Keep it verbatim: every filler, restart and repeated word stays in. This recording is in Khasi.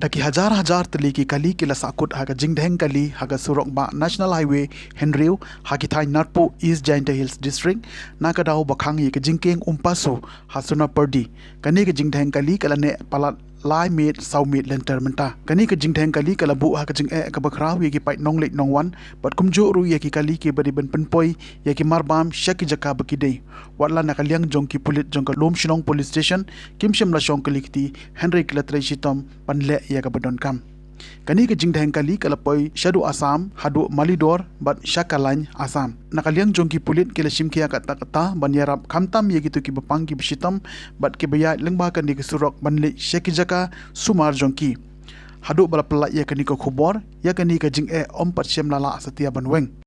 Da ki hajar hajar tylli ki kali ki la sahkut ha ka jingdheng kali ha ka surok bah National Highway hynriew ha ki thaiñ Narpuh, East Jaintia Hills District, na ka daw ba khang ïa ka jingkieng Umpasu ha Sonapyrdi. Kane ka jingdheng kali ka la neh palat lai miet saw miet lynter mynta. Kane ka jingdheng kali ka la buh ha ka jingeh kaba khraw ïa ki paid nongleit nongwan bad kumjuh ruh ïa ki kali kiba dei ban pynpoi ïa ki marbam sha ki jaka ba ki dei. Watla na ka liang jong ki pulit jong ka Lumshnong Police Station kim shym la shong kylli kti, hynrei ki la trei shitom ban leh ïa kaba donkam. Kane ka jingdheng kali ka la poi shaduh Assam haduh Malidor bad sha Kallain, Assam. Na ka liang jong ki pulit ki la shim khia katta katta ban ïarap khamtam ïa kito kiba pang kiba shitom bad kiba ïaid lyngba kane ka surok ban leit sha ki jaka sumar jong ki. Haduh ba la pyllait ïa kane ka khubor, ïa kane ka jingeh ym pat shym la lah satia ban weng.